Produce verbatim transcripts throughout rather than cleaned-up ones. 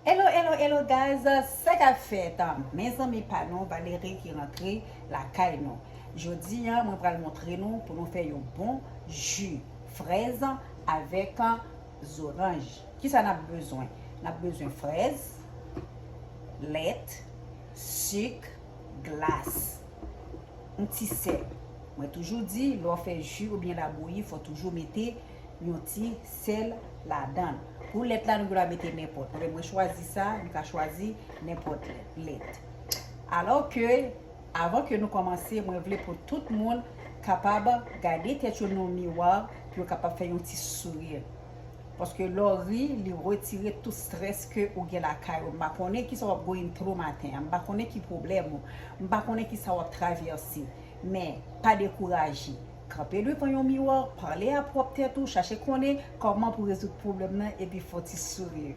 Hello, hello, hello guys, sa k ap fèt? Mezanmi pa nou, Valérie ki rantre lakay nou. Jodi a, mwen pral montre nou pou nou fè yon bon ji frèz avèk zoranj. Kisa n ap bezwen? N ap bezwen frèz, lèt, sik, glas, yon ti sèl. Mwen toujou di, lè w fè ji oubyen labouyi, fò toujou mete yon ti sèl ladan l. Pou lèt la, nou gentan mete nenpòt. Mwen, mwen chwazi sa, nou ka chwazi nenpòt lèt. Alò ke, avan ke nou kòmanse, mwen vle pou tout moun kapab gade tèt yo nan yon miwa, pou yo kapab fè yon ti souri. Paske lè w ri, li retire tout strès ke ou gen lakay ou. M pa konnen kisa w ap going through maten an. M pa konnen ki pwoblèm ou. M pa konnen kisa w ap travèse. Men, pa dekouraje. Kanpe devan yon miwa, pale a pwòp tèt ou, chache konnen kòman pou rezoud pwoblèm nan, epi fè yon ti souri.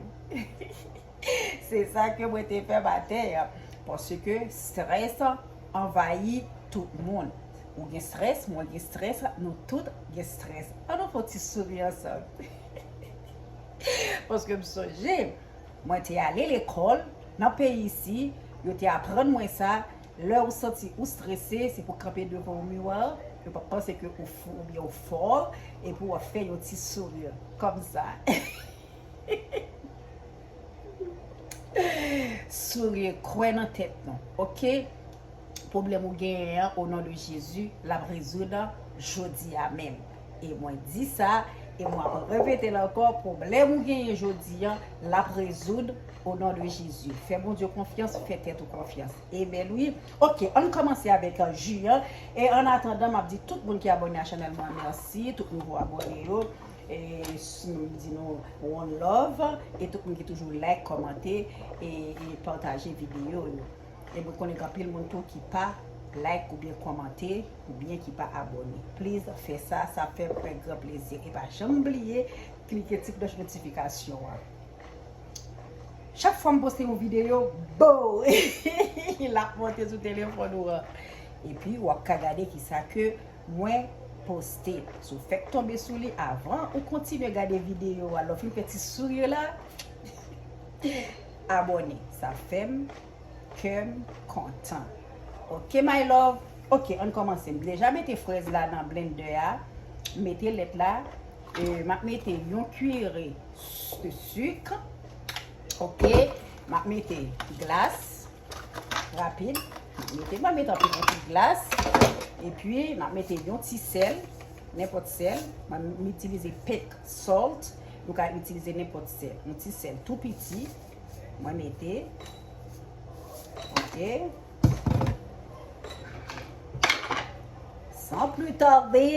Se sa ke mwen te fè maten an. Paske strès anvayi tout moun. Ou gen strès, mwen gen strès, nou tout gen strès. Ann nou fè yon ti souri ansanm. Paske m sonje, mwen te ale lekòl, nan peyi isi, yo te aprann mwen sa, lè ou santi ou strese, se pou kanpe devan yon miwa, yo p ap panse ke ou fou oubyen ou fò, epi w ap fè yon ti souri, kòmsa. Souri, kwè nan tèt nou, oke? Pwoblèm ou genyen an, o non de Jezi, l ap rezoud jodi a menm. E mwen di sa, e mwen ap repete l ankò, pwoblèm ou genyen jodi an, l ap rezoud o non de Jezi. Fè Bondye konfyans, fè tèt ou konfyans. Amen, wi. Oke, ann kòmanse avèk, euh, ji an. E an atandan, m ap di tout moun ki abòne a chanèl mwen, mèsi. Tout nouvo abòne yo. E s-, m di nou one love. E tout moun ki toujou like, kòmante, e, e pataje videyo yo. E mwen konnen gen anpil moun tou ki pa like oubyen kòmante, oubyen ki pa abòne. Please, fè sa, sa fè m yon gran plezi. E pa janm bliye klike ti klòch notifikasyon an. Chak fwa m poste yon videyo, bow! L ap monte sou telefòn ou an. Epi, w ap ka gade kisa ke mwen poste. Si w fèk tonbe sou li, avan ou kontinye gade videyo a, lè w fin fè ti souri la, abòne. Sa fè m kè m kontan. Oke, my love. Oke, ann kòmanse. M deja mete frèz la nan blendè a. M mete lèt la. E, m ap mete yon kiyere s-, de sik. Oke. M ap mete glas. Rapid. M ap mete, m ap mete anpil, anpil glas. Epi, m ap mete yon ti sèl. Nenpòt sèl. M, m itilize pink salt. Nou ka itilize nenpòt sèl. Yon ti sèl tou piti. Mwen mete. Oke. San pli tade,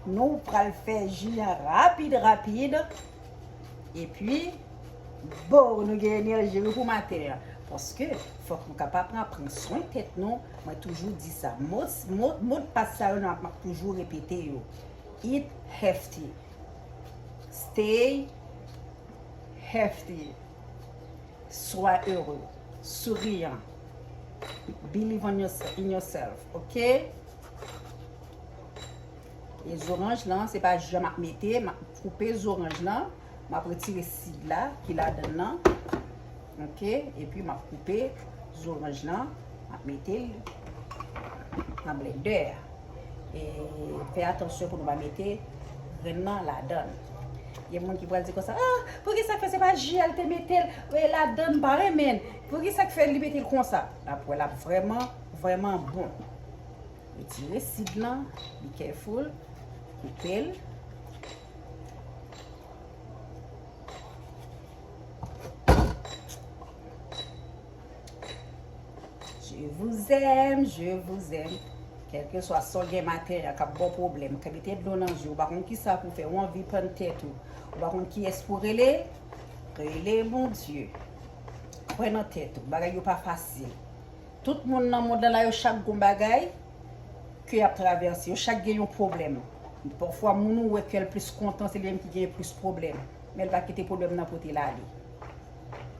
nou pral fè ji an rapid, rapid. Epi, bow, nou gen enèji wi pou maten an. Paske, fòk nou kapab pran, pran swen tèt nou. Mwen toujou di sa. Mo, mo, modpas sa yo, nou ap, m ap toujou repete yo. Eat healthy. Stay healthy. Sois heureux, souriant. Believe on yourse-, in yourself, oke? E zoranj lan, se pa ji a m ap mete, m ap koupe zoranj lan, m ap retire sid la ki ladan l lan, oke? Epi m ap koupe zoranj lan, m ap mete l nan blendè a. E fè atansyon pou nou pa mete grenn nan ladan l. Gen moun ki pral di konsa, ah, poukisa fè se pa ji a l te mete l, e ladan l, m pa renmen l. Poukisa k fè li mete l konsa? N ap wè l ap vrèman, vrèman bon. Retire sid lan, be careful, koupe l. Je vous aime, je vous aime. Kèlkeswa sa w gen maten an k ap ba w pwoblèm, k ap mete dlo nan je w, ou pa konn kisa pou w fè, ou anvi pann tèt ou, ou pa konn kiyès pou w rele, rele Bondye. Kwè nan tèt ou, bagay yo pa fasil. Tout moun nan mond lan la, yo chak gon bagay ke y ap travèse. Yo chak gen yon pwoblèm. Pafwa, moun ou wè ke l plis kontan, se li menm ki gen plis pwoblèm. Men l pa kite pwoblèm nan pote l ale.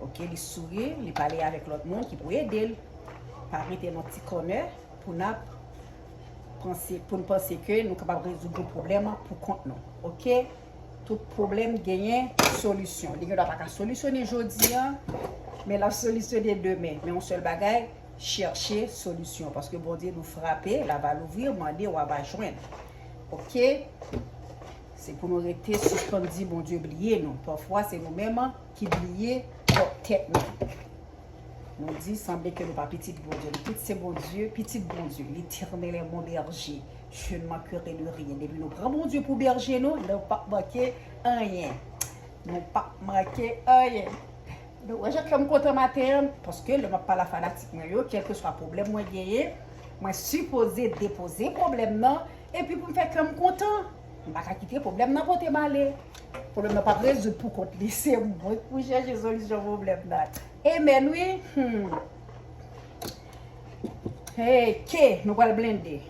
Oke, li souri, li pale avèk lòt moun ki pou ede l. Pa rete nan ti kònè pou n ap panse, pou n panse ke nou kapab rezoud yon pwoblèm pou kont nou. Oke? Tout pwoblèm genyen solisyon. Li gendwa pa ka solisyone jodi a, men l ap solisyone demen. Men yon sèl bagay, chèche solisyon. Paske Bondye nou frape, l ava louvri, mande, w ava jwenn. Oke? Se pou nou rete sispann di Bondye bliye nou. Pafwa, se nou menm ki bliye pwòp tèt nou. Nou di, sanble ke nou pa pitit Bondye. Nou tout se Bondye, pitit Bondye. L'Éternel est mon berger. Je ne manquerai de rien. Depi nou pran Bondye pou bèje nou, nou p ap manke anyen. Nou p ap manke anyen. Nou wè jan kè m kontan maten an, paske lè m ap pale a fanatik mwen yo, kèlkeswa pwoblèm mwen genyen, mwen sipoze depoze pwoblèm nan, epi pou m fè kè m kontan. M pa ka kite pwoblèm nan pote m ale. Pwoblèm nan p ap rezoud pou kont li. Se mwen k pou chèche solisyon pwoblèm nan. Amen, wi. Hmm. Hey, ke nou pral blende.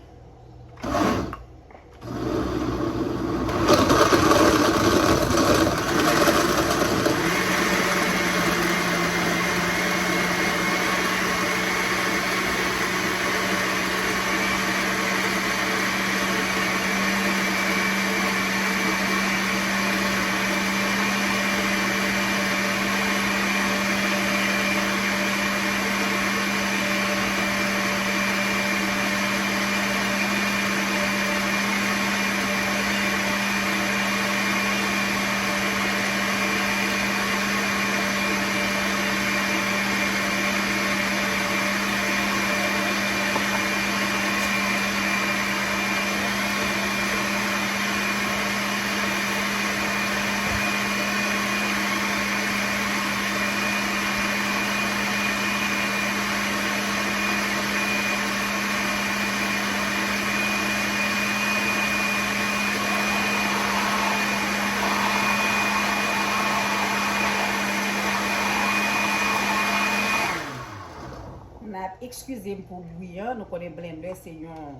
N ap eskize m pou bwi an. Nou konnen blendè se yon,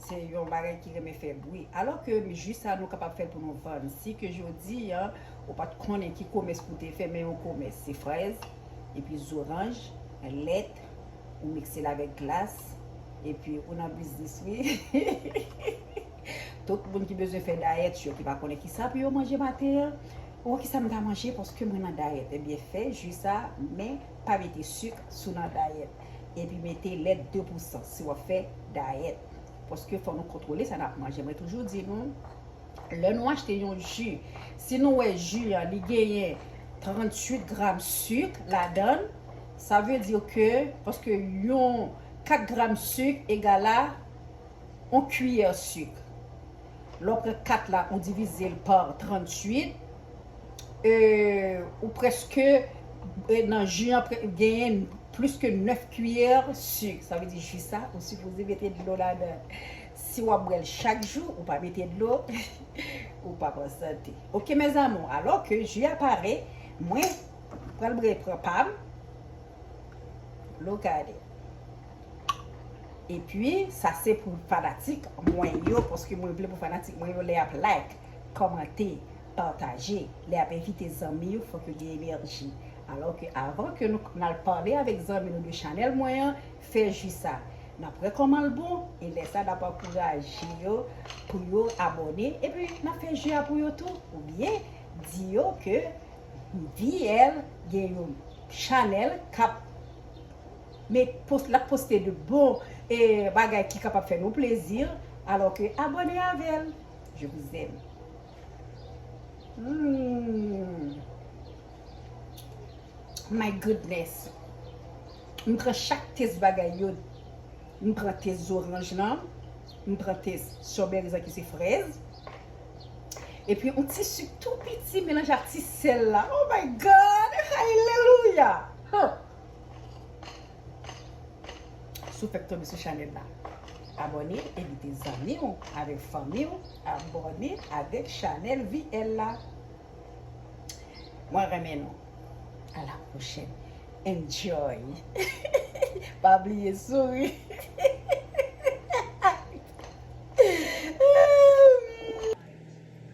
se yon bagay ki renmen fè bwi. Alò ke ji sa nou kapab fè l pou nou vann. Si ke jodi an, ou pa t konnen ki komès pou w te fè, men yon komès, se frèz, epi zoranj, lèt, ou mikse l avèk glas, epi ou nan biznis, wi. Tout moun ki bezwen fè dayèt yo, ki pa konnen kisa pou yo manje maten an, ou kisa m ta manje paske mwen nan dayèt. Ebyen, fè ji sa, men pa mete sik si w nan dayèt. Epi mete lèt de pousan si w ap fè dayèt. Paske fò nou kontwole sa n ap manje. Mwen toujou di nou, lè nou achte yon ji, si nou wè ji an, li genyen tranntuit gram sik ladan l, sa vle di ke, paske yon kat gram sik egal a yon kiyè sik. Lè w pran kat la, ou divize l pa tranntuit, e, ou prèske, e, nan ji an, pre-, genyen plis ke nèf kiyè sik. Sa vle di ji sa, ou sipoze mete dlo ladan l. Si w ap bwè l chak jou, ou pa mete dlo, ou p ap an sante. Oke, mes amours, alò ke ji a pare, mwen pral bre pran pa m. Look at it. Epi, sa se pou fanatik mwen yo, paske mwen vle pou fanatik mwen yo, lè y ap like, kòmante, pataje, lè y ap envite zanmi yo, fòk yo gen enèji. Alò ke avan ke nou n al pale avèk zanmi nou de chanèl mwen an, fè ji sa. N ap wè kòman l bon, e lè sa n ap ankouraje yo pou yo abòne, epi n ap fè ji a pou yo tou, oubyen di yo ke V L gen yon chanèl k ap met, pos-, l ap poste de bon, e, bagay ki kapab fè nou plezi, alò ke abòne avè l. Je vous aime. Mm. My goodness. M pran chak test bagay yo. M pran test zoranj lan. M pran test strawberries lan ki se frèz. Epi yon ti sik tou piti melanje ak ti sèl la. Oh my God! Alelouya! Huh! Si w fèk tonbe sou chanèl la, abòne, envite zanmi w avèk fanmi w abòne avèk chanèl V L la. Mwen renmen nou. A la pwochèn. Enjoy. Pa bliye souri.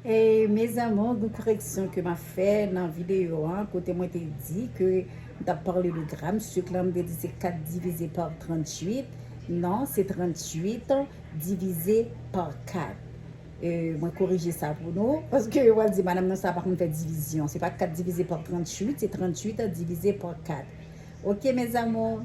E, mes amours, gon koreksyon ke m ap fè nan videyo an, kote mwen te di ke m t ap pale de gram sik la, m te di se kat divize pa tranntuit. Non, se tranntuit divize pa kat. E, mwen korije sa pou nou, paske yo pral di, "Madanm nan sa pa konn fè divizyon." Se pa kat divize pa tranntuit, se tranntuit divize pa kat. Ok, mes amours.